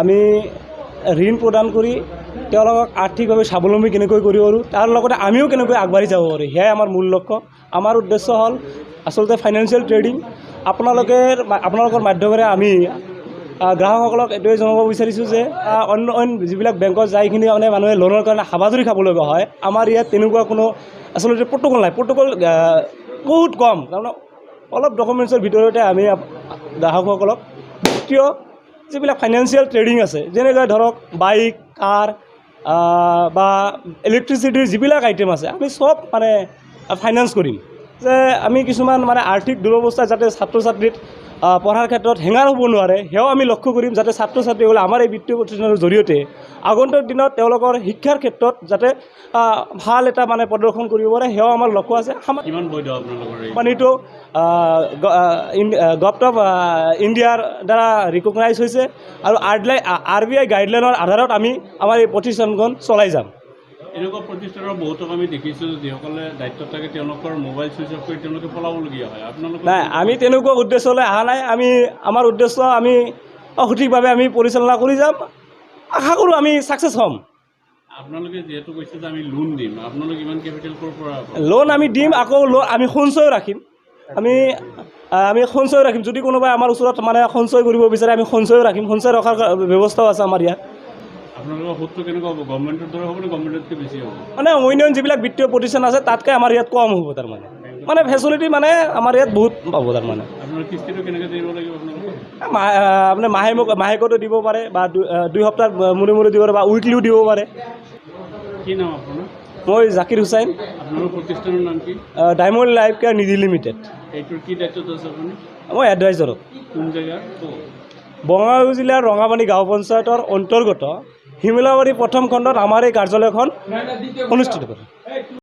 আমি ঋণ প্ৰদান কৰি তেওঁলোকক আৰ্থিকভাৱে স্বাৱলম্বী কেনেকৈ কৰিব পাৰোঁ, তাৰ লগতে আমিও কেনেকৈ আগবাঢ়ি যাব পাৰোঁ, সেয়াই আমাৰ মূল লক্ষ্য। আমাৰ উদ্দেশ্য হ'ল আচলতে ফাইনেন্সিয়েল ট্ৰেডিং। আপোনালোকৰ মাধ্যমেৰে আমি গ্ৰাহকসকলক এইটোৱে জনাব বিচাৰিছোঁ যে অন্য অইন যিবিলাক বেংকত যাইখিনি মানে মানুহে লোনৰ কাৰণে হাবাথুৰি খাব লগা হয়, আমাৰ ইয়াত তেনেকুৱা কোনো আচলতে প্ৰট'কল নাই। প্ৰট'কল বহুত কম, তাৰমানে অলপ ডকুমেণ্টছৰ ভিতৰতে আমি গ্ৰাহকসকলক বিত্তীয় যিবিলাক ফাইনেন্সিয়েল ট্ৰেডিং আছে, যেনেকৈ ধৰক বাইক, কাৰ বা ইলেক্ট্ৰিচিটিৰ যিবিলাক আইটেম আছে, আমি চব মানে ফাইনেন্স কৰিম। যে আমি কিছুমান মানে আৰ্থিক দুৰৱস্থা যাতে ছাত্ৰ ছাত্ৰীত পঢ়াৰ ক্ষেত্ৰত হেঙাৰ হ'ব নোৱাৰে, সেয়াও আমি লক্ষ্য কৰিম, যাতে ছাত্ৰ ছাত্ৰীসকলে আমাৰ এই বিত্তীয় প্ৰতিষ্ঠানৰ জৰিয়তে আগন্তুক দিনত তেওঁলোকৰ শিক্ষাৰ ক্ষেত্ৰত যাতে ভাল এটা মানে প্ৰদৰ্শন কৰিব পাৰে, সেয়াও আমাৰ লক্ষ্য আছে। কিমান বৈধ আপোনালোকৰ এই কোম্পানীটো গভট অফ ইণ্ডিয়াৰ দ্বাৰা ৰিকগনাইজ হৈছে আৰু আৰবিআই গাইডলাইনৰ আধাৰত আমি আমাৰ এই প্ৰতিষ্ঠানখন চলাই যাম। এনেকুৱা প্ৰতিষ্ঠানৰ বহুতক আমি দেখিছোঁ, যিসকলে দায়িত্বত থাকে তেওঁলোকৰ মোবাইল ছুইচ অফ কৰি তেওঁলোকে পলাবলগীয়া হয়। আপোনালোকৰ নাই, আমি তেনেকুৱা উদ্দেশ্যলৈ অহা নাই। আমি আমাৰ উদ্দেশ্য আমি সঠিকভাৱে আমি পৰিচালনা কৰি যাম। আশা কৰোঁ আমি ছাকচেছ হ'ম। আপোনালোকে যিহেতু কৈছে যে আমি লোন দিম, আপোনালোক ইমান কেপিটেল ক'ৰ পৰা পাব? লোন আমি দিম, আকৌ লোন আমি সঞ্চয়ো ৰাখিম। আমি সঞ্চয় ৰাখিম। যদি কোনোবাই আমাৰ ওচৰত মানে সঞ্চয় কৰিব বিচাৰে, আমি সঞ্চয়ো ৰাখিম। সঞ্চয় ৰখাৰ ব্যৱস্থাও আছে আমাৰ ইয়াত। আপোনালোকৰ সুদটো কেনেকুৱা হ'ব? গভৰ্ণমেণ্টৰ দৰে হ'ব নে গভৰ্ণমেণ্টতকৈ বেছি হ'ব? মানে অন্য যিবিলাক বিত্তীয় প্ৰতিষ্ঠান আছে, তাতকৈ আমাৰ ইয়াত কম হ'ব। তাৰমানে মানে ফেচিলিটি মানে আমাৰ ইয়াত বহুত পাব তাৰমানে। আপোনাৰ কিস্তিটো কেনেকৈ দিব লাগিব আপোনালোকে? আপোনাৰ মাহেকতো দিব পাৰে বা 2 সপ্তাহ মূৰে মূৰে দিব পাৰে বা উইকলিও দিব পাৰে। কি নাম আপোনাৰ? মই জাকিৰ হুছাইন। আপোনালোকৰ প্ৰতিষ্ঠানৰ নাম কি? ডায়মণ্ড লাইফ কেয়াৰ নিধি লিমিটেড। এইটোৰ কি দায়িত্বত আছে আপুনি? মই এডভাইজাৰত। কোন জেগা? বঙাইগাঁও জিলাৰ ৰঙাপানী গাঁও পঞ্চায়তৰ অন্তৰ্গত শিমলাবাৰী প্ৰথম খণ্ডত আমাৰ এই কাৰ্যালয়খন অনুষ্ঠিত কৰে।